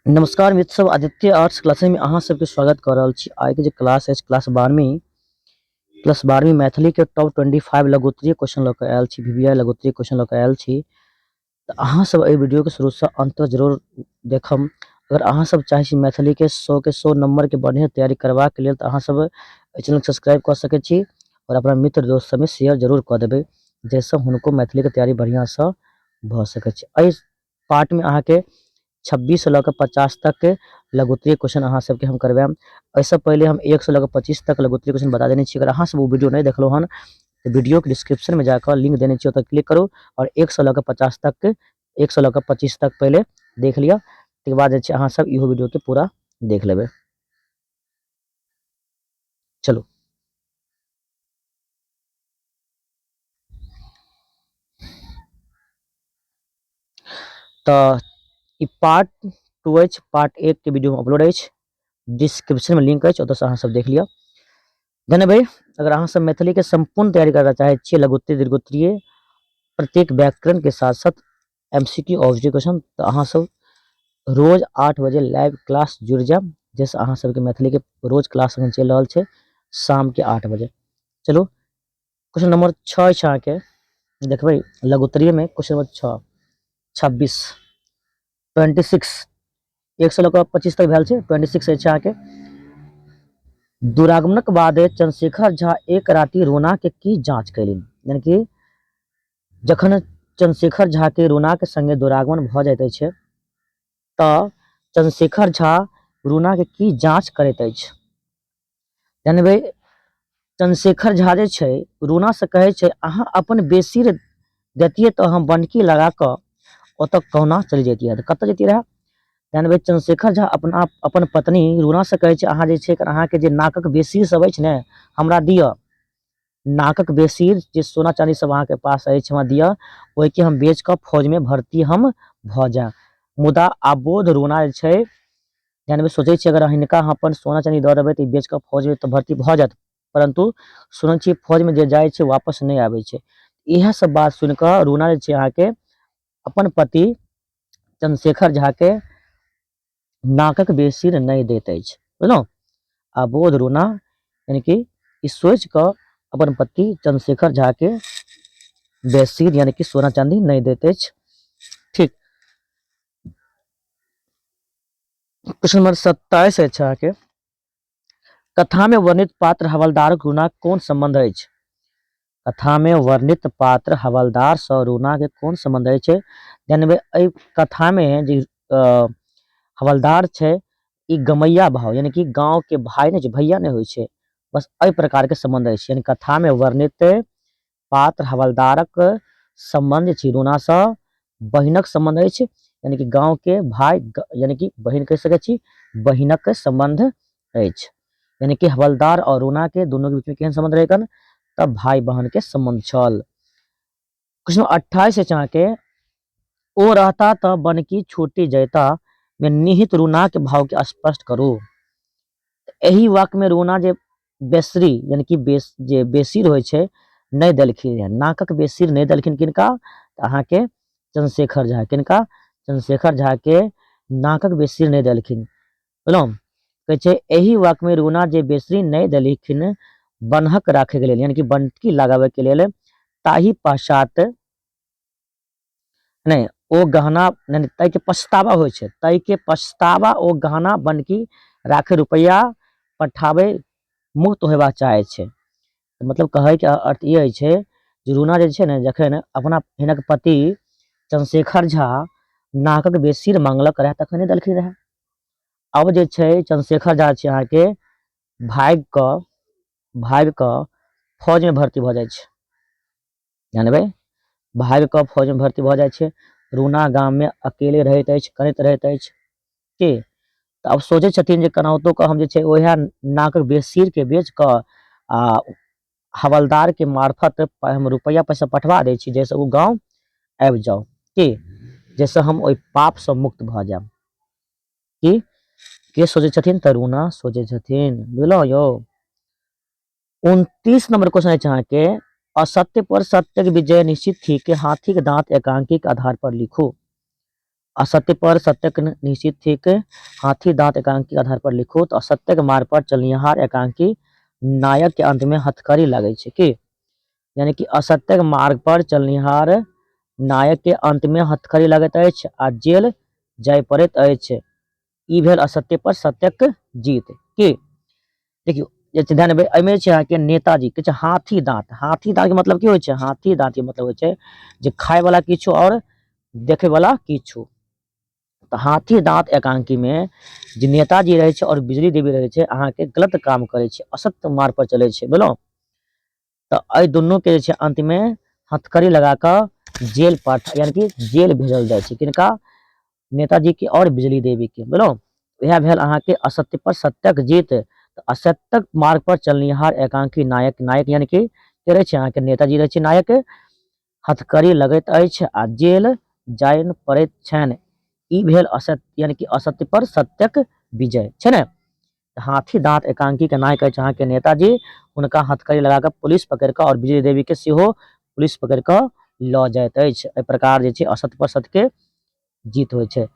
नमस्कार मित्र सब, आदित्य आर्ट्स क्लास में अहाँ सबके स्वागत कर रहल छी। आइ के जे क्लास अछि क्लास 12वीं, क्लास 12वीं मैथिली के टॉप 25 लघुत्तरीय क्वेश्चन लऽ कऽ आयल छी, VVI लघुत्तरीय क्वेश्चन लऽ कऽ आयल छी। तऽ अहाँ सब एहि वीडियो के शुरू से अंत तक जरूर देखम। अगर अहाँ सब चाहै छी मैथिली के 100 के 100 नंबर के बढ़िया तैयारी करबाक लेल तऽ अहाँ सब एहि चैनल के सब्सक्राइब कऽ सकै छी और अपना मित्र दोस्त सबमे शेयर जरूर कऽ देबै, जाहिसँ हुनको मैथिली के तैयारी बढ़िया से भऽ सकै छै। एहि पार्ट में अहाँके 26 से लऽ कऽ 50 तक के लघुत्तरीय क्वेश्चन अहाँ सबके हम करबायब। एहिसँ पहिले हम 1 से लऽ कऽ 25 तक लघुत्तरीय क्वेश्चन बता देने छी। अगर अहाँ सब ओ वीडियो नहि देखलहुँ हन तऽ वीडियो के डिस्क्रिप्शन में जाकऽ लिंक देने छी, ओतऽ क्लिक करू और 1 से लऽ कऽ 50 तक के, 1 से लऽ कऽ 25 तक पहिले देख लिअ। तकर बाद जे छै अहाँ सब इहो वीडियो के पूरा देख लेबै। चलू तऽ ई पार्ट 2 अछि, पार्ट 1 के वीडियो अपलोड अछि, डिस्क्रिप्शन में लिंक अछि, ओतऽसँ अहाँ सब देख लिअ। धन्यवाद। अगर अहाँ सब मैथिली के संपूर्ण तैयारी करना चाहै छियै, लघुत्तरीय दीर्घोत्तरीय प्रत्येक व्याकरण के साथ साथ M C Q objective question, तऽ अहाँ सब रोज 8 बजे लाइव क्लास जुड़ि जायब, जाहिसँ अहाँ सबके मैथिली के रोज क्लास एखन चलि रहल छै शाम के 8 बजे। चलू क्वेश्चन नंबर 6 अछि अहाँके, देखबै लघुत्तरीय में क्वेश्चन नंबर 6, 26, 26, 1 से लऽ कऽ 25 तक भेल छै, 26 अछि अहाँके। दुरागमनक बाद चंद्रशेखर झा एक राति रोना के की जांच कयलनि, यानी कि जखन चंद्रशेखर झा के रोना के संगे दुरागमन भऽ जाइत अछि तऽ चंद्रशेखर झा रोना के की जांच करैत अछि। जानबै चंद्रशेखर झा जे छै रूना से कहै छै अहाँ अपन बेसीर दैतियै तऽ हम बनकी लगा कऽ ओतऽ कहुना चलि जैतियै। तऽ कतऽ जैतियै रहए? जानबै चंद्रशेखर झा अपना अपन पत्नी रूना से कहै छै अहाँ जे छै अहाँके जे नाकक बेसीर सब अछि ने हमरा दिअ, नाकक बेसीर जे सोना चाँदी सब अहाँके पास अछि हमरा दिअ, ओहिके हम बेच कऽ फौजमे भर्ती हम भऽ जायब। मुदा अबोध रूना जे छै जानबै सोचै छियै अगर हिनका अहाँ अपन सोना चाँदी दऽ देबै तऽ ई बेच कऽ फौजमे तऽ भर्ती भऽ जायत, परन्तु सुनै छियै फौजमे जे जाइ छै वापस नहि आबै छै। इएह सब बात सुनि कऽ रूना जे छै अहाँके अपन पति चंद्रशेखर झाके नाकक बेसीर नहि दैत अछि, बुझलहुँ। अबोध रूना यानी कि ई सोचि कऽ अपन पति चंद्रशेखर झाके बेसीर यानी कि सोना चाँदी नहि दैत अछि। ठीक, क्वेश्चन नंबर 27 अछि अहाँके, कथा में वर्णित पात्र हवलदार रूना कोन संबंध अछि? कथा में वर्णित पात्र हवलदार सँ रूना के कोन संबंध अछि? ध्यान देबै एहि कथा में जे हवलदार छै ई गमैया भाव यानी कि गांव के भाई नहि छै, भैया नहि होइ छै, बस एहि प्रकार के संबंध अछि। यानी कथा में वर्णित पात्र हवलदारक संबंध छी रूना सँ बहिनक संबंध अछि, यानी कि गांव के भाई यानी कि बहिन कहि सकै छी, बहिनक संबंध अछि। यानी कि हवलदार और रूना के दोनों के बीच में केहन संबंध रहे कन, तब भाई बहन के संबंध छल। क्वेश्चन 28 अछि अहाँके, ओ रहता तऽ बनकी छूटी जयता में निहित रूना के भाव के स्पष्ट करू। एहि वाक्य में रूना जे बेसरी यानी कि बेस जे बेसीर होइ छै नहि देलखिन, नाकक बेसीर नहि देलखिन किनका, तऽ अहाँके चंद्रशेखर झा, किनका, चंद्रशेखर झा के नाकक बेसीर नहि देलखिन। बुझलहुँ, कहै छै एहि वाक्य में रूना जे बेसरी नहि देलखिन बन्हक राखैके लेल यानी कि बन्हकी लगाबैके लेल, ताहि पश्चात नहि ओ गहना नहि, ताहिके पछतावा होइ छै, ताहिके पछतावा ओ गहना बन्हकी राखै रुपैआ पठाबै मुक्त होयबाक चाहै छै। मतलब कहैके अर्थ ई होइ छै जे रूना जे छै ने जखन अपना हिनक पति चंद्रशेखर झा नाकक बेसीर मांगलक रहए तखन नहि देलखिन रहए। आब जे छै चंद्रशेखर झा छै अहाँके भागि कऽ फौजमे भर्ती भऽ जाइ छै, जानबै, भागि कऽ फौजमे भर्ती भऽ जाइ छै। रूना गाममे अकेले रहैत अछि, कनैत रहैत अछि की तऽ आब सोचै छथिन जे केनाहितो कऽ हम जे छै उएह नाकक बेसीरके बेच कऽ आ हवलदारके मार्फत हम रुपैआ पैसा पठवा दै छी जाहिसँ ओ गाँव आबि जाउ की जाहिसँ हम ओहि पापसँ मुक्त भऽ जायब। की के सोचै छथिन तऽ रूना सोचै छथिन, बुझलहुँ यौ। 29 नंबर क्वेश्चन अछि अहाँके, असत्य पर सत्यक विजय निश्चित थिक, हाथीक दांत एकांकीक आधार पर लिखू। असत्य पर सत्यक निश्चित थिक। हाथी दांत एकांकी के आधार पर लिखू। तऽ असत्यक मार्ग पर चलनिहार एकांकी नायक के अंत में हथकड़ी लागै छै की, यानी कि असत्यक मार्ग पर चलनिहार नायक के अंत में हथकड़ी लगैत अछि आ जेल जाय पड़ैत अछि। ई भेल असत्य पर सत्यक जीत की। देखियौ जे छै ध्यान देबै एहिमे छै अहाँके नेताजी कहै छै हाथी दाँत। हाथी दाँतके मतलब की होइ छै? हाथी दाँतके मतलब होइ छै जे खायवला किछु आओर देखैवला किछु। तऽ हाथी दाँत एकांकीमे जे नेताजी रहै छै आओर बिजली देवी रहै छै अहाँके गलत काम करै छै, असत्य मार्ग पर चलै छै, बुझलहुँ? तऽ एहि दुनूके जे छै अन्तमे हथकड़ी लगा कऽ जेल पठ यानि कि जेल भेजल जाइ छै। किनका? नेताजी के आओर बिजली देवी के, बुझलहुँ? इएह भेल अहाँके असत्य पर सत्यक जीत। तऽ असत्यक मार्ग पर चलनिहार एकांकी नायक, नायक यानि कि के रहै छै अहाँके नेताजी रहै छै नायक, हथकड़ी लगैत अछि आ जेल जाय पड़ैत छनि। ई भेल असत्य यानि कि असत्य पर सत्यक विजय छै ने। हाथी दाँत एकांकी के नायक अछि अहाँके नेताजी, हुनका हथकड़ी लगा कऽ पुलिस पकड़ि कऽ आओर बिजली देवी के सेहो पुलिस पकड़ि कऽ लऽ जाइत अछि। एहि प्रकार जे छै असत्य पर सत्य के जीत होइ छै।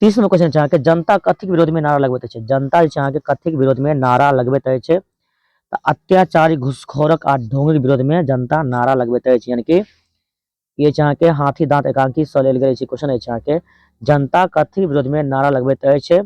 30 नंबर क्वेश्चन छै अहाँके, जनता कथीक विरोध में नारा लगबैत अछि? जनता जे छै अहाँके कथीक विरोध में नारा लगबैत अछि? तऽ अत्याचारी, घुसखोरक आ ढोंगीक विरोध में जनता नारा लगबैत अछि। यानी कि ई अछि अहाँके हाथी दाँत एकांकी सँ लेल गेल अछि क्वेश्चन अछि अहाँके, जनता कथीक विरोध में नारा लगबैत अछि?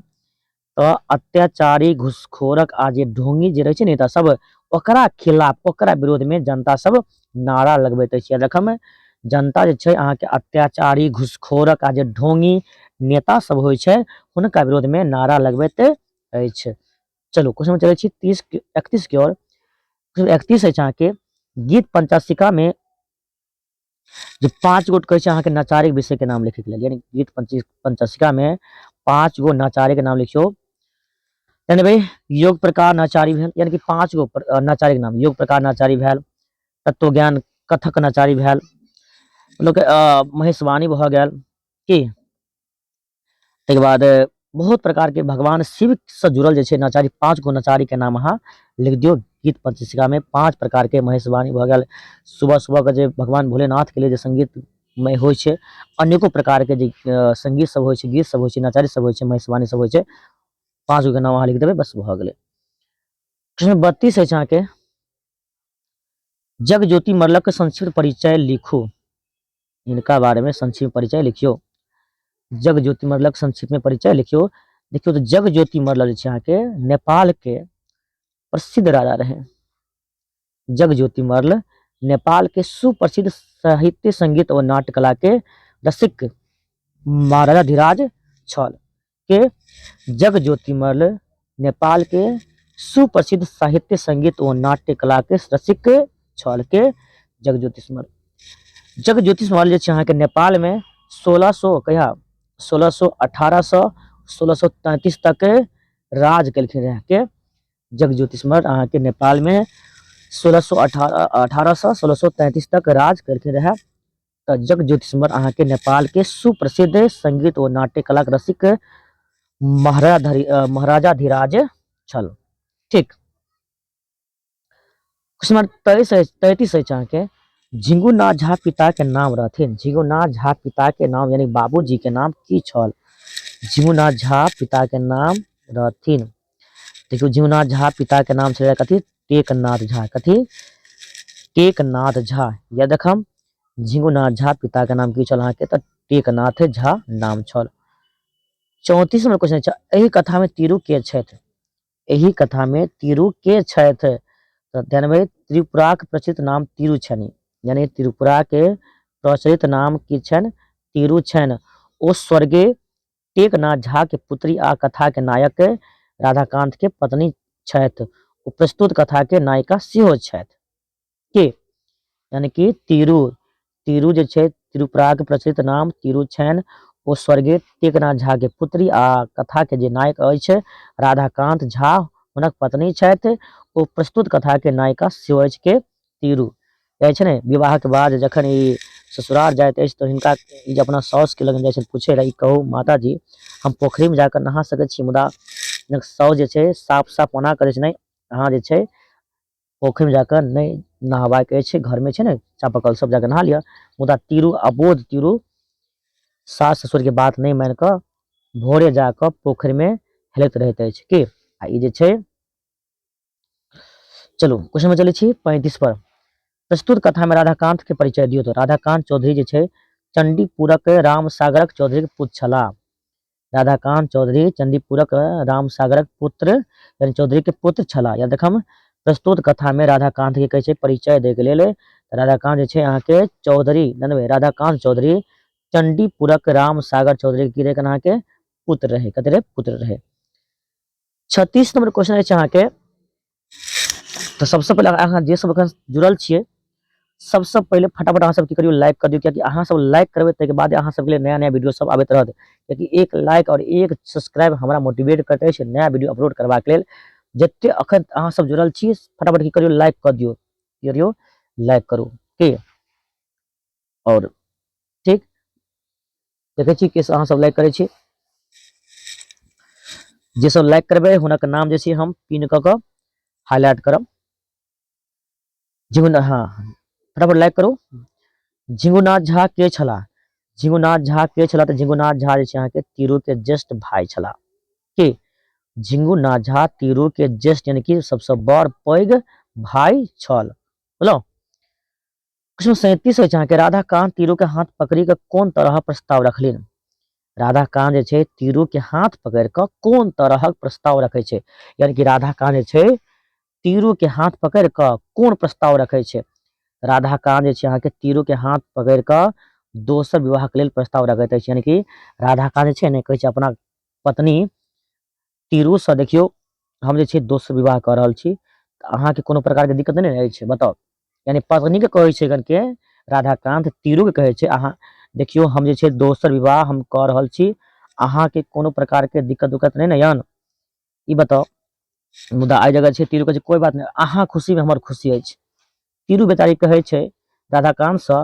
तऽ अत्याचारी, घुसखोरक आ जे ढोंगी जे रहै छै नेता सब, ओकरा खिलाफ ओकरा विरोध में जनता सब नारा लगबैत अछि। याद रखब, जनता जे छै अहाँके अत्याचारी, घुसखोरक आ जे ढोंगी नेता सब होइ छै हुनका विरोध में नारा लगबैत अछि। चलू क्वेश्चन में चलै छी 31 के ओर। 31 अछि अहाँके, गीत पंचाशिका में जे 5 गोट कहै छै अहाँके नचारीक विषय के नाम लिखैके लेल, यानी गीत पंचाशिका में 5 गो नचारी के नाम लिखियौ। यानी भाई योग प्रकार नचारी भेल, यानी कि 5 गो नचारी के नाम, योग प्रकार नचारी भेल, तत्वज्ञान कथक नचारी भेल, लोक महेशवाणी भऽ गेल की, ताहिके बाद बहुत प्रकारके भगवान शिवसँ जुड़ल जे छै नचारी, 5 गो नचारीके नाम अहाँ लिख दियौ गीत पंचशिकामे। 5 प्रकारके महेशवाणी भऽ गेल, सुबह सुबहके जे भगवान भोलेनाथके लिए जे संगीतमय होइ छै, अनेको प्रकारके जे संगीत सब होइ छै, गीत सब होइ छै, नचारी सब होइ छै, महेशवाणी सब होइ छै, 5 गोके नाम अहाँ लिख देबै, बस भऽ गेलै। प्रश्न 32 अछि अहाँके, जग ज्योति मरलक संक्षिप्त परिचय लिखू। हिनका बारे में संक्षिप्त परिचय लिखियो। जग ज्योति मरलक संक्षिप्त में परिचय लिखियो। देखियो तो जग ज्योति मरल जे अहाँके नेपाल के प्रसिद्ध राजा रहे। जग ज्योति मरल नेपाल के सुप्रसिद्ध साहित्य, संगीत और नाट्य कला के रसिक महाराजाधिराज छल। के जग ज्योति मल्ल नेपाल के सुप्रसिद्ध साहित्य, संगीत और नाट्य कला के रसिक छल। के जग ज्योतिष मल्ल, जग ज्योतिष मल्ल जे छै अहाँके नेपाल में 1600 कहिया 1618 से 1633 तक राज केलखिन रहे। के जग ज्योतिष मल्ल अहाँके नेपाल में 1618 से 1633 तक राज केलखिन रहे। तऽ जग ज्योतिषमर अहाँके नेपाल के सुप्रसिद्ध संगीत और नाट्य कलाक रसिक महाराजाधिराज छल। ठीक, क्वेश्चन नंबर 33 अछि अहाँके, झिंगुनाथ झा पिता के नाम रहथिन। झिंगुनाथ झा पिता के नाम यानी बाबूजी के नाम की छल? झिंगुनाथ झा पिता के नाम रहथिन। देखियौ झिंगुनाथ झा पिता के नाम छलै कथी? टेकनाथ झा। कथी? टेकनाथ झा। याद रखम, झिंगुनाथ झा पिता के नाम की छल अहाँके? तऽ टेकनाथ झा नाम छल। 34 नंबर क्वेश्चन छै, एहि कथा में तिरु के छथि? एहि कथा में तिरु के छथि? तऽ ध्यान में त्रिपुराक प्रचलित नाम तिरु छनि, यानी त्रिपुरा के प्रचलित नाम की छनि? तिरु छनि। ओ स्वर्गीय टेकनाथ झा के पुत्री आ कथा के नायक राधाकांत के पत्नी छथि। ओ प्रस्तुत कथा के नायिका सेहो छथि। के यानी कि तिरु, तिरु जे छै त्रिपुराक प्रचलित नाम तिरु छनि। ओ स्वर्गीय टेकनाथ झा के पुत्री आ कथा के जे नायक अछि राधाकांत झा हुनक पत्नी छथि। ओ प्रस्तुत कथा के नायिका सेहो अछि। के तिरु जाइ छै ने विवाह के बाद जखन ई ससुराल जाइत अछि तऽ हिनका ई जे अपना साउस के लग जाइ छथि पूछे लए, ई कहू माताजी हम पोखरि में जाकऽ नहा सकै छी? मुदा हिनक साउस जे छै साफ साफ मना करै छै, नहि अहाँ जे छै पोखरिमे जाकऽ नहि नहबाक अछि, घरमे छै ने चापाकल सब जाकऽ नहा लिअ। मुदा तिरु अबोध तिरु सास ससुरके बात नहि मानि कऽ भोरे जा कऽ पोखरिमे हेलैत रहैत अछि की। आ ई जे छै, चलू क्वेश्चन में चलै छी 35 पर। प्रस्तुत कथा में राधाकांत के परिचय दियौ। तो राधाकांत चौधरी जे छै चंडीपुरक रामसागरक चौधरी के पुत्र छलाह। राधाकांत चौधरी चंडीपुरक रामसागरक पुत्र यानी चौधरी के पुत्र छलाह। याद रखम, प्रस्तुत कथा में राधाकांत के कहै छै परिचय दै के लेल। राधाकांत जे छै अहाँके चौधरी ननबे, राधाकांत चौधरी चंडीपुरक रामसागर चौधरी के की रहै अहाँके पुत्र रहै। कथी रहै? पुत्र रहै। 36 नंबर क्वेश्चन अछि अहाँके। तऽ सबसँ पहिले अहाँ जे सब एखन जुड़ल छियै, सबसँ पहिले फटाफट अहाँ सब की करियौ, लाइक कर दियौ, कियाकि अहाँ सब लाइक करबै ताहिके बाद अहाँ सबके लिए नया नया वीडियो सब आबैत रहत। कियाकि एक लाइक आओर एक सब्सक्राइब हमरा मोटिवेट करैत अछि नया वीडियो अपलोड करबाक लेल। जते अखन अहाँ सब जुड़ल छी, फटाफट की करियौ, लाइक कऽ दियौ, की करियौ, लाइक करू की। आओर ठीक देखै छी कि अहाँ सब लाइक करै छी। जे सब लाइक करबै हुनक नाम जे छै हम पिन कऽ कऽ हाईलाइट करब। झिंगुना, हाँ फटाफट लाइक करू। झिंगुनाथ झा के छलाह? झिंगुनाथ झा के छलाह? तऽ झिंगुनाथ झा जे छै अहाँके तिरू के ज्येष्ठ भाय छलाह। के झिंगुनाथ झा तिरू के ज्येष्ठ यानी कि सबसँ बड़ पैघ भाय छल। बुझलहुँ? क्वेश्चन 37 अछि अहाँके, राधाकांत तीरू के हाथ पकड़ि कऽ कोन तरह प्रस्ताव रखलिन? राधाकांत जे छै तीरू के हाथ पकड़ि कऽ कोन तरहक प्रस्ताव रखै छै? यानी कि राधाकांत जे छै तीरू के हाथ पकड़ि कऽ कोन प्रस्ताव रखै छै? राधाकांत जे छै अहाँके तीरू के हाथ पकड़ि कऽ दोसर विवाहके लेल प्रस्ताव रखैत अछि। यानी कि राधाकांत जे छै ने कहै छै अपना पत्नी तीरूसँ, देखियौ हम जे छै दोसर विवाह कऽ रहल छी, तऽ अहाँके कोनो प्रकारके दिक्कत नहि ने अछि, बताउ। यानी पत्नीके कहै छै कनके राधाकान्त तीरूके कहै छै, अहाँ देखियौ हम जे छै दोसर विवाह हम कऽ रहल छी, अहाँके कोनो प्रकारके दिक्कत उक्कत नहि ने यऽ, ई बताउ। मुदा एहि जगह छै तीरू कहै छै कोइ बात नहि, अहाँ खुशीमे हमर खुशी अछि। तीरू बेचारी कहै छै राधाकान्तसँ,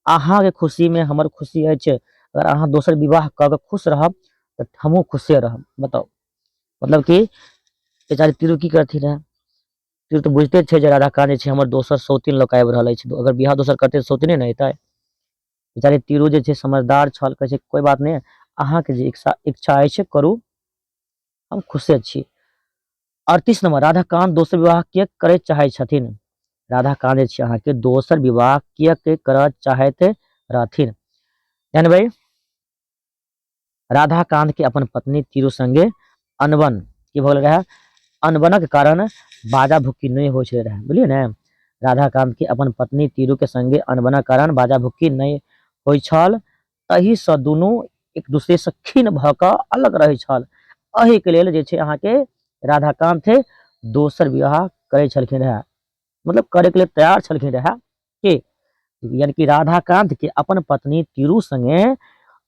अहाँके खुशीमे हमर खुशी अछि, अगर अहाँ दोसर विवाह कऽ कऽ खुश रहब तऽ हमहूँ खुशे रहब। बताउ, मतलब कि बेचारी तीरू की करथिन रहए? तीरू तऽ बुझिते छै जे राधाकान्त जे छै हमर दोसर सौतीन लऽ कऽ आबि रहल अछि, अगर बियाह दोसर करतै तऽ सौतीने ने अयतै। बेचारी तीरू जे छै समझदार छल, कहै छै कोइ बात नहि, अहाँके जे इच्छा इच्छा अछि करू, हम खुशे छी। 38 नंबर, राधाकान्त दोसर विवाह किएक करय चाहै छथिन? राधाकान्त जे छै अहाँके दोसर विवाह किएक करय चाहैत रहथिन? जानबै, राधाकान्त के अपन पत्नी तीरू संगे अनबन की भऽ गेल रहै? अनबनक कारण बाजा भुक्की नहि होइ छलै रहै, बुझलियै ने? राधाकान्त के अपन पत्नी तीरू के संगे अनबनक कारण बाजा भुक्की नहि होइ छल, ताहिसँ दुनू एक दूसरेसँ खिन्न भऽ कऽ अलग रहै छल। एहिके लेल जे छै अहाँके राधाकान्त दोसर विवाह करै छलखिन रहए, मतलब करैके लेल तैयार छलखिन रहए के। यानी कि राधाकान्त के अपन पत्नी तिरु संगे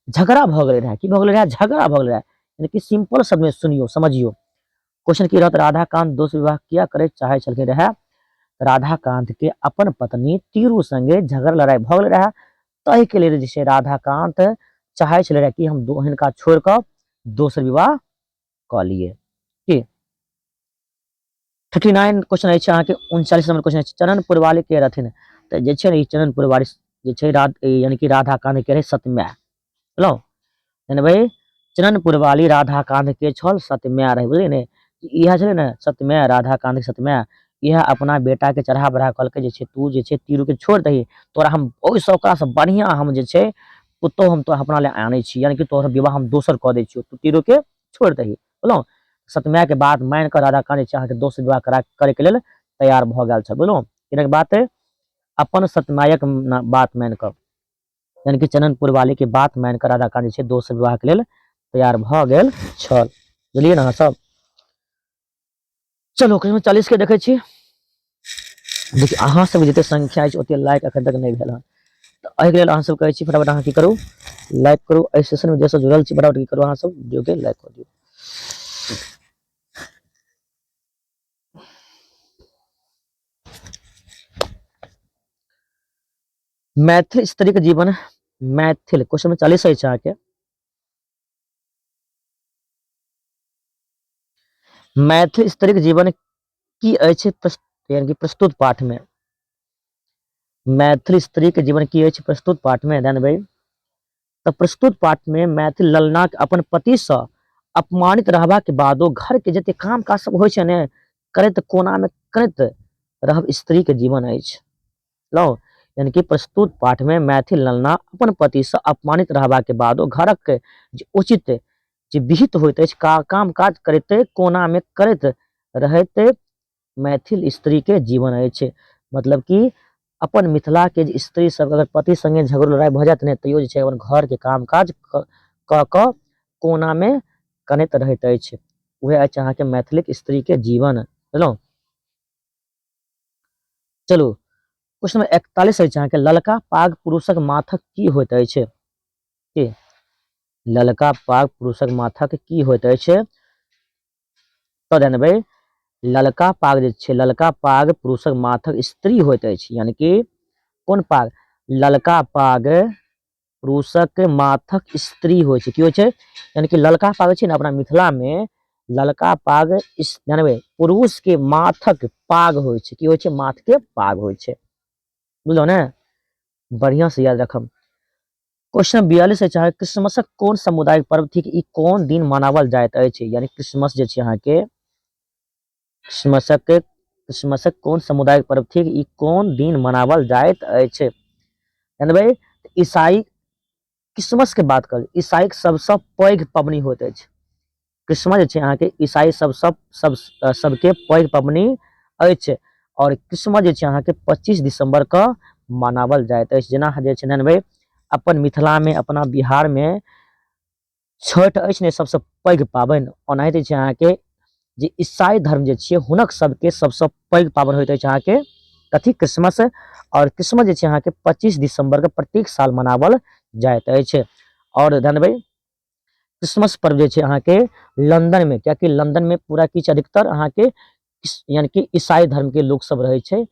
झगड़ा भऽ गेलै रहए। की भऽ गेलै रहए? झगड़ा भऽ गेलै रहए। यानी कि सिंपल शब्दमे सुनियौ समझियौ, क्वेश्चन की रहत, राधाकान्त दोसर विवाह किया करे चाहे छलखिन रहए? राधाकान्त के अपन पत्नी तीरू संगे झगड़ा लड़ाई भऽ गेल रहए, ताहिके लेल जे छै राधाकान्त चाहे छलै रहए कि हम हिनका छोड़ि कऽ दोसर विवाह कऽ लिए। की 39 क्वेश्चन अछि अहाँके, 39 नंबर क्वेश्चन अछि, चरण पुरवाली के रहथिन? तऽ जे छै ने ई चरण पुरवाली जे छै यानी कि राधाकान्त के रहै सतमाय। बुझलहुँ? यानी भाई चरणपुर वाली राधाकान्त के छल सतमाय रहै, बुझलियै ने? इएह छलै ने सतमाय, राधाकान्त के सतमाय। इएह अपना बेटा के चढ़ा बढ़ा कहलकै जे छै तू जे छै तीरू के छोड़ि दही, तोरा हम ओहिसँ ओकरासँ बढ़िआँ हम जे छै पुतोहु हम तोरा अपना लए आनै छी, यानी कि तोहर विवाह हम दोसर कऽ दै छियौ, तू तीरू के छोड़ि दही। बुझलहुँ? सतमाय के बात मानि कऽ राधाकान्त जे छै अहाँके दोसर विवाह करा करैके लेल तैयार भऽ गेल छल। बुझलहुँ? हिनक बात अपन सतमायक बात मानि कऽ, यानी कि चननपुर वाली के बात मान कऽ राधाकान्त जे छै दोसर विवाह के लेल तैयार भऽ गेल छल। बुझलियै ने अहाँ सब? चलो क्वेश्चन 40 के देखै छी। देखियौ अहाँ सब जते संख्या अछि ओते लाइक अखन तक नहि भेल हन, तऽ एहिके लेल अहाँ सब कहै छी फटाफट अहाँ की करू, लाइक करू। एहि सेशन में जे सब जुड़ल छी फटाफट की करू, अहाँ सब वीडियो के लाइक कऽ दियौ। मैथिल स्त्री के जीवन, मैथिल क्वेश्चन में 40 अछि अहाँके, मैथिल स्त्री के जीवन की अछि यानी कि प्रस्तुत पाठ में? मैथिल स्त्री के जीवन की अछि प्रस्तुत पाठ में? ध्यान देबै। तऽ प्रस्तुत पाठमे मैथिल ललनाक अपन पतिसँ अपमानित रहबाक बादो घरके जते काम काज सब होइ छै ने करैत कोनामे करैत रहब स्त्रीके जीवन अछि। लौ यानी कि प्रस्तुत पाठमे मैथिल ललना अपन पतिसँ अपमानित रहबाक बादो घरक जे उचित जे विहित होइत अछि का काम काज करैत कोनामे करैत रहैत मैथिल स्त्रीके जीवन अछि। मतलब कि अपन मिथिलाके जे स्त्री सब अगर पति सङ्गे झगड़ो लड़ाइ भऽ जायत ने तैयो जे छै अपन घरके काम काज कऽ कऽ कोनामे कनैत रहैत अछि। उएह अछि अहाँके मैथिलीक स्त्रीके जीवन। बुझलहुँ? चलू क्वेश्चन नंबर 41 अछि अहाँके, ललका पाग पुरुषक माथक की होइत अछि? की ललका पाग पुरुषक माथक की होइत अछि? तऽ ध्यान देबै, ललका पाग जे छै, ललका पाग पुरुषक माथक स्त्री होइत अछि। यानी कि कोन पाग? ललका पाग पुरुषक माथक स्त्री होइ छै। की होइ छै? यानी कि ललका पाग छै ने, अपना मिथिला मे ललका पाग ध्यान देबै, पुरुष के माथक पाग होइ छै। की होइ छै? माथ के पाग होइ छै। बुझलहुँ ने? बढ़िया से याद रखब। क्वेश्चन 42 अछि अहाँके, क्रिसमसक कोन सामुदायिक पर्व थिक? ई कोन दिन मनावल जाइत अछि? यानी क्रिसमस जे छै अहाँके, क्रिसमसक क्रिसमसक कोन सामुदायिक पर्व थिक? ई कोन दिन मनावल जाइत अछि? जानबै, ईसाई क्रिसमस के बात कर, ईसाई सबसँ पैघ पबनी होइत अछि। क्रिसमस जे छै अहाँके ईसाई सब सब सब सबके पैघ पबनी अछि और क्रिसमस जे छै अहाँके 25 दिसंबर के मनावल जाइत अछि। जेना जे छै जानबै, अपन मिथिलामे अपना बिहारमे छठि अछि ने सबसँ पैघ पाबनि, ओनाहिते छै अहाँके जे ईसाई धर्म जे छियै हुनक सबके सबसँ पैघ पाबनि होइत अछि अहाँके कथी? क्रिसमस। और क्रिसमस जे छै अहाँके 25 दिसंबर के प्रत्येक साल मनावल जाइत अछि। और जानबै, क्रिसमस पर्व जे छै अहाँके लंदन में, कियाकि लंदन में पूरा किछु अधिकतर अहाँके यानी कि ईसाई धर्म के लोक सब रहै छै,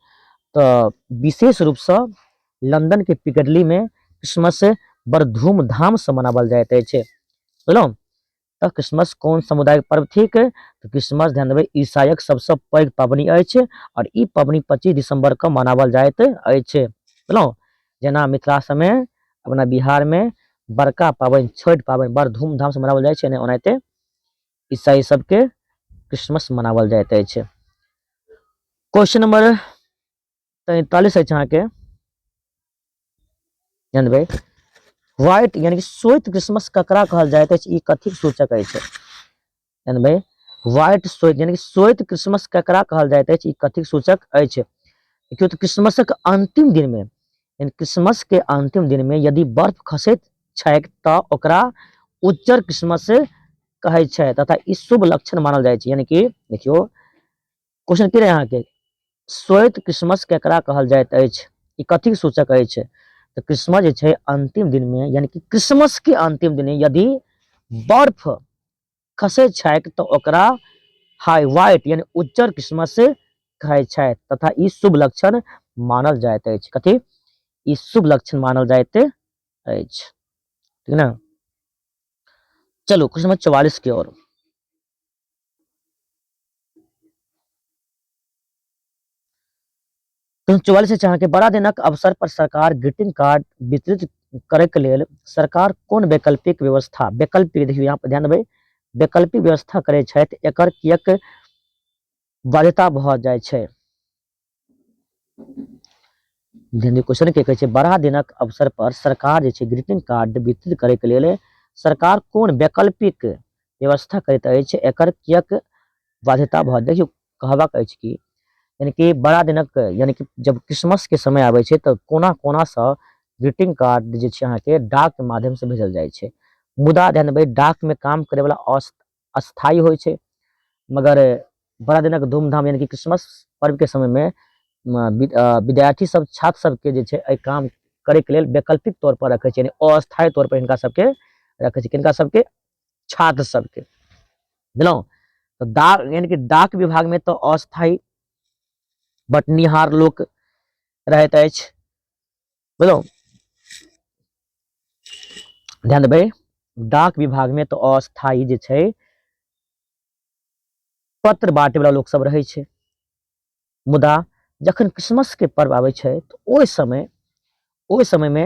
तऽ विशेष रूपसँ लंदन के पिकडली में क्रिसमस बड़ धूमधाम से मनावल जाइत अछि। बुझलहुँ? तऽ क्रिसमस कोन समुदायक पर्व थिक? तऽ क्रिसमस ध्यान देबै ईसाईक सबसँ पैघ पबनी अछि और ई पबनी 25 दिसंबर के मनावल जाइत अछि। बुझलहुँ? जेना मिथिला सबमे अपना बिहार में बड़का पाबनि छठि पाबनि बड़ धूमधामसँ मनाओल जाइ छै ने, ओनाहिते ईसाई सबके क्रिसमस मनाओल जाइत अछि। क्वेश्चन नंबर 43 अछि अहाँके, जानबै, व्हाइट यानी कि श्वेत क्रिसमस ककरा कहल जाइत अछि? ई कथीक सूचक अछि? जानबै, व्हाइट श्वेत यानी कि श्वेत क्रिसमस ककरा कहल जाइत अछि? ई कथीक सूचक अछि? देखियौ तऽ क्रिसमसक अंतिम दिन में, यानी क्रिसमस के अंतिम दिन में यदि बर्फ खसैत छैक तऽ ओकरा उज्जर क्रिसमस कहै छै तथा ई शुभ लक्षण मानल जाइ छै। यानी कि देखियौ क्वेश्चन की रहै अहाँके, श्वेत क्रिसमस केकरा कहल जाइत अछि? ई कथीक सूचक अछि? तऽ क्रिसमस जे छै अंतिम दिन में, यानी कि क्रिसमस के अंतिम दिन यदि बर्फ खसै छैक तऽ ओकरा हाई व्हाइट यानी उज्जर क्रिसमस कहै छथि तथा ई शुभ लक्षण मानल जाइत अछि। कथी? ई शुभ लक्षण मानल जाइत अछि। ठीक ने? चलू क्वेश्चन नंबर 44 की ओर। 44 अहाँके, बड़ा दिनक अवसर पर सरकार ग्रीटिंग कार्ड वितरित करे के लेल सरकार कोन वैकल्पिक व्यवस्था, वैकल्पिक देखियौ यहाँ पर ध्यान देबै, वैकल्पिक व्यवस्था करे छथि, एकर कियक बाध्यता भऽ जाइ छै? ध्यान दियौ क्वेश्चन के कहै छै, बड़ा दिनक अवसर पर सरकार जे छै ग्रीटिंग कार्ड वितरित करे के लेल सरकार कोन वैकल्पिक व्यवस्था करैत अछि, एकर कियक बाध्यता भऽ, देखियौ कहबाक अछि कि यानी कि बड़ा दिनक यानी कि जब क्रिसमस के समय आबै छै तऽ कोना कोनासँ ग्रीटिंग कार्ड जे छै अहाँके डाकके माध्यमसँ भेजल जाइ छै। मुदा ध्यान देबै, डाकमे काम करैवला अस्थायी होइ छै, मगर बड़ा दिनक धूमधाम यानी कि क्रिसमस पर्वके समयमे विद्यार्थी सब छात्र सबके जे छै एहि काम करैके लेल वैकल्पिक तौर पर रखै छै, यानी अस्थायी तौर पर हिनका सबके रखै छै। किनका सबके? छात्र सबके। बुझलहुँ? तऽ डाक यानी कि डाक विभागमे तऽ अस्थायी बटनिहार लोक रहैत अछि। बुझलहुँ? ध्यान देबै, डाक विभागमे तऽ अस्थायी जे छै पत्र बाँटैवला लोक सब रहै छै, मुदा जखन क्रिसमसके पर्व आबै छै तऽ ओहि समयमे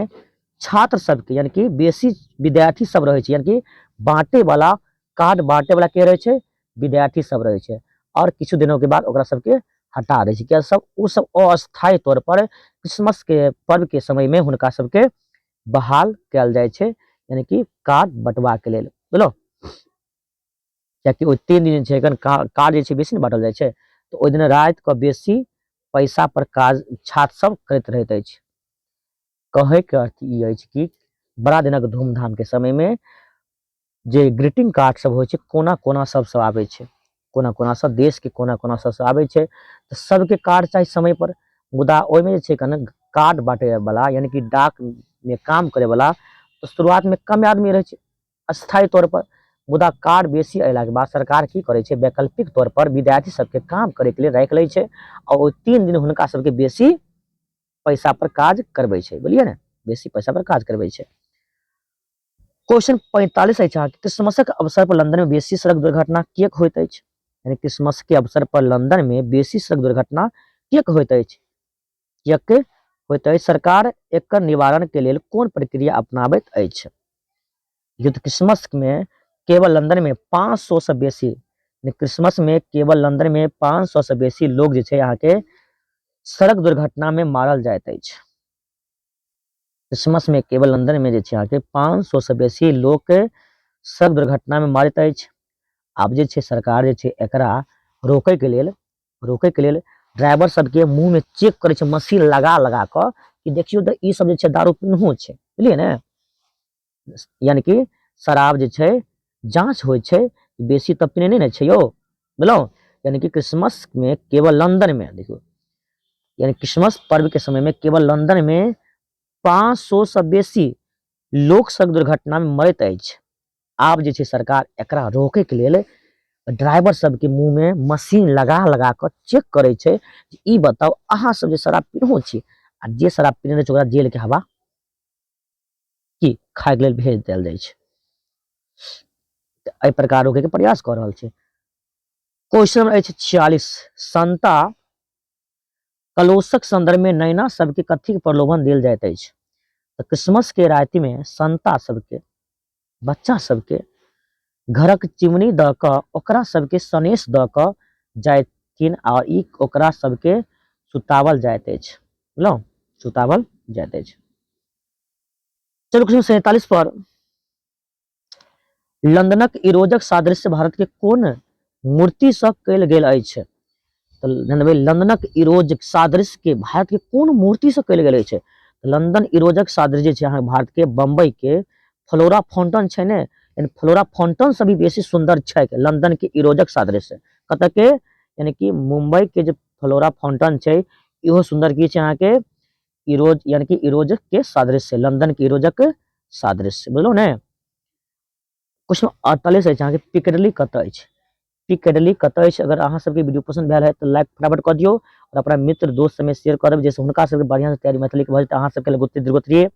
छात्र सबके यानी कि बेसी विद्यार्थी सब रहै छै, यानी कि बाँटे वाला कार्ड बाँटे वाला के रहै छै, विद्यार्थी सब रहै छै। और किछु दिनों के बाद ओकरा सबके हटा दै छै, किया सब ओ सब अस्थायी तौर पर क्रिसमस के पर्व के समय में हुनका सबके बहाल कयल जाइ छै, यानी कि कार्ड बँटबा के लेल, बुझलहुँ। कियाकि ओहि 3 दिन छै एखन कार्ड जे छै बेसी ने बाँटल जाइ छै, तऽ ओहि दिन राति कऽ बेसी पैसा पर काज छात्र सब करैत रहैत अछि। कहैके अर्थ ई अछि कि बड़ा दिनक धूमधामके समयमे जे ग्रीटिंग कार्ड सब होइ छै कोना कोना सबसँ आबै छै, कोना कोना सब देशके कोना कोना सबसँ आबै छै, तऽ सबके कार्ड चाही समय पर। मुदा ओहिमे जे छै कने कार्ड बाँटैवला यानी कि डाकमे काम करैवला तऽ शुरुआतमे कम आदमी रहै छै अस्थायी तौर पर, मुदा कार्ड बेसी अयलाके बाद सरकार की करै छै, वैकल्पिक तौर पर विद्यार्थी सबके काम करैके लेल राखि लै छै आ ओहि 3 दिन हुनका सबके बेसी पैसा पर काज करबै छै, बुझलियै ने, बेसी पैसा पर काज करबै छै। क्वेश्चन 45 अछि अहाँके, क्रिसमसक अवसर पर लंदन में बेसी सड़क दुर्घटना किएक होइत अछि? यानी क्रिसमस के अवसर पर लंदन में बेसी सड़क दुर्घटना किएक होइत अछि? किएक होइत अछि? सरकार एकर निवारण के लेल कोन प्रक्रिया अपनाबैत अछि? युद्ध क्रिसमस में केवल लंदन में 500 से बेसी, क्रिसमस में केवल लंदन में 500 से बेसी लोग जे छै अहाँके सड़क दुर्घटना में मारल जाइत अछि। क्रिसमस में केवल लंदन में जे छै अहाँके 500 से बेसी लोक सड़क दुर्घटना में मारैत अछि। आब जे छै सरकार जे छै एकरा रोकैके लेल ड्राइवर सबके मुँह में चेक करै छै मशीन लगा लगा कऽ कि देखियौ तऽ ई सब जे छै दारू पीनहो छै, बुझलियै ने, यानी कि शराब जे छै जाँच होइ छै, बेसी तऽ पीने नहि ने छै यौ, बुझलहुँ। यानी कि क्रिसमस में केवल लंदन में देखियौ, यानी क्रिसमस पर्व के समय में केवल लंदन में 500 से बेसी लोक सड़क दुर्घटना में मरैत अछि। आब जे छै सरकार एकरा रोकैके लेल ड्राइवर सबके मुँह में मशीन लगा लगा कऽ चेक करै छै जे ई बताउ अहाँ सब जे शराब पीनहो छी, आ जे शराब पीने रहै छै ओकरा जेलके हवा की खायके लेल भेज देल जाइ छै। तऽ एहि प्रकार रोकैके प्रयास कऽ रहल छै। क्वेश्चन अछि 46, संता कलोसक संदर्भ में नैना सबके कथीक प्रलोभन देल जाइत अछि? तऽ क्रिसमस के राति में संता सबके, बच्चा सबके घरक चिमनी दऽ कऽ ओकरा सबके सनेस दऽ कऽ जाइथिन आ ई ओकरा सबके सुतावल जाइत अछि, बुझलहुँ, सुतावल जाइत अछि। चलू क्वेश्चन 47 पर, लंदनक इरोजक सादृश्य भारत के कोन मूर्ति सँ कयल गेल अछि? तऽ जनबै लंदनक इरोज सादृश्य के भारत के कोन मूर्ति सँ कयल गेल अछि? लंदन इरोजक सादृश्य जे छै अहाँ भारत के बम्बई के फ्लोरा फाउंटन छै ने, यानी फ्लोरा फाउंटन से भी बेसी सुंदर छै लंदन के इरोजक सादृश्य। कतऽ के? यानी कि मुंबई के जे फ्लोरा फाउंटन छै इहो सुंदर की छै अहाँके इरोज, यानी कि इरोजक के सादृश्य, लंदन के इरोजक सादृश्य, बुझलहुँ ने। क्वेश्चन 48 अछि अहाँके, पिकडली कतऽ अछि? पिकडली कतऽ अछि? अगर अहाँ सबके वीडियो पसंद भेल है तऽ लाइक फटाफट कऽ दियौ और अपना मित्र दोस्त सबमे शेयर करब, जाहिसँ हुनका सबके बढ़िआँ से तैयारी मैथिलीके भऽ जेतै। अहाँ सबके लघुत्तरीय दीर्घोत्तरीय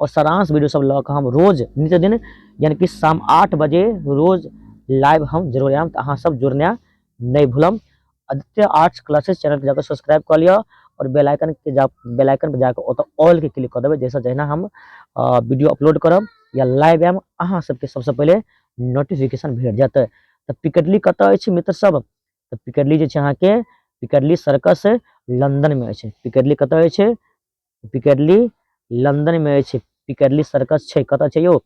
और सारांश वीडियो सब लऽ कऽ हम रोज नित्य दिन यानी कि शाम 8 बजे रोज लाइव हम जरूर आयब, तऽ अहाँ सब जुड़नाइ नहि भूलब। आदित्य आर्ट्स क्लासेस चैनल के जाकर सब्सक्राइब कऽ लिअ और बेल आइकन के जा बेल आइकन पर जाकर ओतऽ ऑल के क्लिक कऽ देबै, जाहिसँ जहिना हम वीडियो अपलोड करब या लाइव आयब अहाँ सबके सबसँ पहिले नोटिफिकेशन भेट जायत। तऽ पिकडली कतऽ अछि मित्र सब? तऽ पिकडली जे छै अहाँके पिकडली सर्कस लंदन में अछि। पिकडली कतऽ अछि? पिकडली लंदन में अछि। पिकडली सर्कस छै कतऽ छै यौ?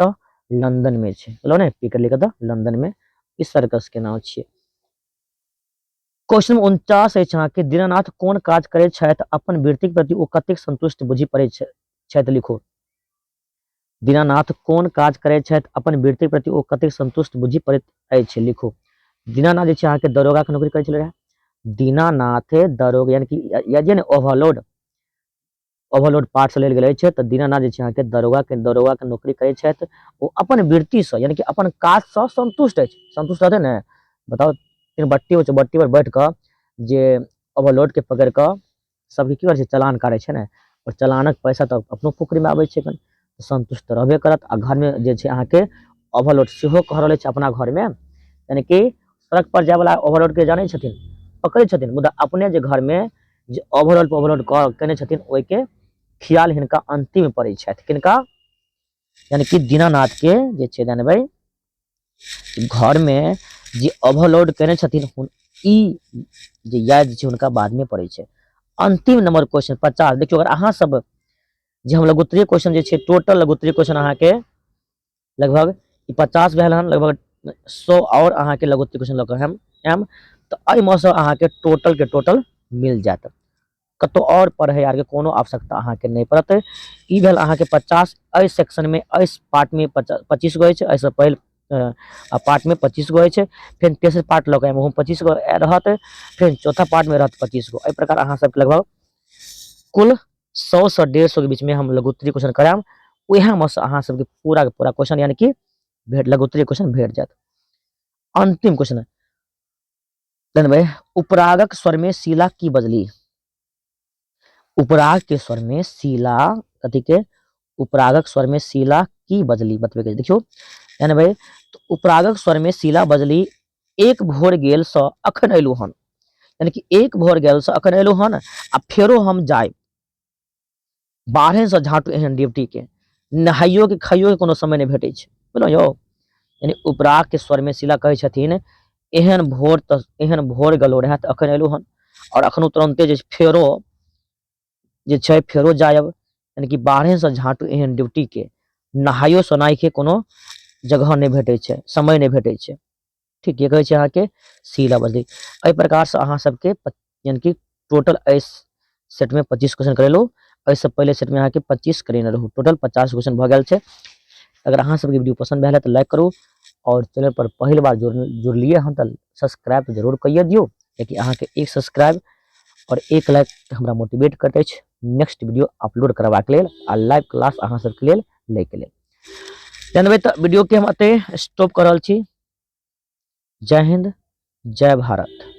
तऽ लंदन में छै, बुझलहुँ ने। पिकडली कतऽ? लंदन में ई सर्कस के नाम छियै। क्वेश्चन 49 अछि अहाँके, दीनानाथ कोन काज करैत छथि, अपन वृत्तिक प्रति ओ कतेक संतुष्ट बुझि पड़ैत छथि, लिखू। दीनानाथ कोन काज करैत छथि, अपन वृत्तिक प्रति ओ कतेक संतुष्ट बुझि पड़ैत अछि, लिखू। दीनानाथ जे छै अहाँके दरोगाके नौकरी करै छलै रहए। दीनानाथ दरोगा यानी कि या जे ने ओवरलोड, ओवरलोड पार्ट से लेल गेल अछि। तऽ दीनानाथ जे छै अहाँके दरोगाके नौकरी करै छथि, ओ अपन वृत्तिसँ यानी कि अपन काजसँ संतुष्ट अछि। संतुष्ट रहतै ने, बताउ। तीन बट्टी होइ छै, बट्टी पर बैठ कऽ जे ओवरलोडके पकड़ि कऽ सबके की करै छै, चलान काटै छै ने, आओर चलानक पैसा तऽ अपनो पोखरिमे आबै छै, संतुष्ट तऽ रहबे करत। आ घरमे जे छै अहाँके ओवरलोड सेहो कह रहल अछि अपना घरमे, यानी कि सड़क पर जायवला ओवरलोडके जानै छथिन, पकड़ै छथिन, मुदा अपने जे घरमे जे ओवरलोड पर ओवरलोड कऽ केने छथिन ओहिके ख्याल हिनका अंतिम पड़ै छथि। किनका? यानी कि दीनानाथ के जे छै जानबै घर मे जे ओवरलोड केने छथिन ई जे याद जे छै हुनका बाद मे पड़ै छै। अंतिम नंबर क्वेश्चन 50। देखियौ अगर अहाँ सब जे हम लघुत्तरीय क्वेश्चन जे छै टोटल लघुत्तरीय क्वेश्चन अहाँके लगभग ई 50 भेल हन, लगभग 100 और अहाँके लघुत्तरीय क्वेश्चन लऽ कऽ हम आयब तऽ एहिमे सँ अहाँके टोटल के टोटल मिल जायत। कतौ और पढ़ै आरके कोनो आवश्यकता अहाँके नहि पड़त। ई भेल अहाँके 50 एहि सेक्शनमे, एहि पार्टमे 25 गो अछि, एहिसँ पहिल पार्टमे 25 गो अछि, फेर तेसर पार्ट लऽ कऽ आयब ओहोमे 25 गो रहत, फेर चौथा पार्टमे रहत 25 गो। एहि प्रकार अहाँ सबके लगभग कुल 100 से 150 के बीचमे हम लघुत्तरीय क्वेश्चन करायब। उएहमे सँ अहाँ सबके पूरा के पूरा क्वेश्चन यानी कि भेट लघुत्तरीय क्वेश्चन भेट जायत। अंतिम क्वेश्चन जानबै, उपरागक स्वरमे शीला की बजली? उपराग के स्वरमे शीला कथी के? उपरागक स्वरमे शीला की बजली बतबै के देखियौ जानबै तऽ उपरागक स्वरमे शीला बजली एक भोर गेल सँ अखन अयलहुँ हन, यानी कि एक भोर गेल सँ अखन अयलहुँ हन आ फेरो हम जायब। बाहरेसँ झाँटू एहन ड्यूटीके नहाइयो के खाइयो के कोनो समय नहि भेटै छै, बुझलहुँ यौ। यानी उपराग के स्वरमे शीला कहै छथिन एहन भोर तऽ एहन भोर गेलो रहए तऽ अखन एलहुँ हन आओर अखनो तुरन्ते जे फेरो जे छै फेरो जायब, यानी कि बाहरेसँ झाँटू एहन ड्यूटीके नहाइयो सोनाइके कोनो जगह नहि भेटै छै, समय नहि भेटै छै। ठीक, के कहै छै अहाँके शीला बजली। एहि प्रकारसँ अहाँ सबके यानी कि टोटल एहि सेटमे 25 क्वेश्चन करेलहुँ, एहिसँ पहिले सेटमे अहाँके 25 करेने रहू, टोटल 50 क्वेश्चन भऽ गेल छै। अगर अहाँ सबके वीडियो पसन्द भेल तऽ लाइक करू आओर चैनल पर पहिल बार जुड़लियै हन तऽ सब्सक्राइब जरूर करिए दियौ, कियाकि अहाँके एक सब्सक्राइब आओर एक लाइक हमरा मोटिवेट करैत अछि नेक्स्ट वीडियो अपलोड करबाक लेल आ लाइव क्लास अहाँ सबके लेल लैके लेल। जानबै तऽ वीडियोके हम एतै स्टॉप कऽ रहल छी। जय हिंद, जय भारत।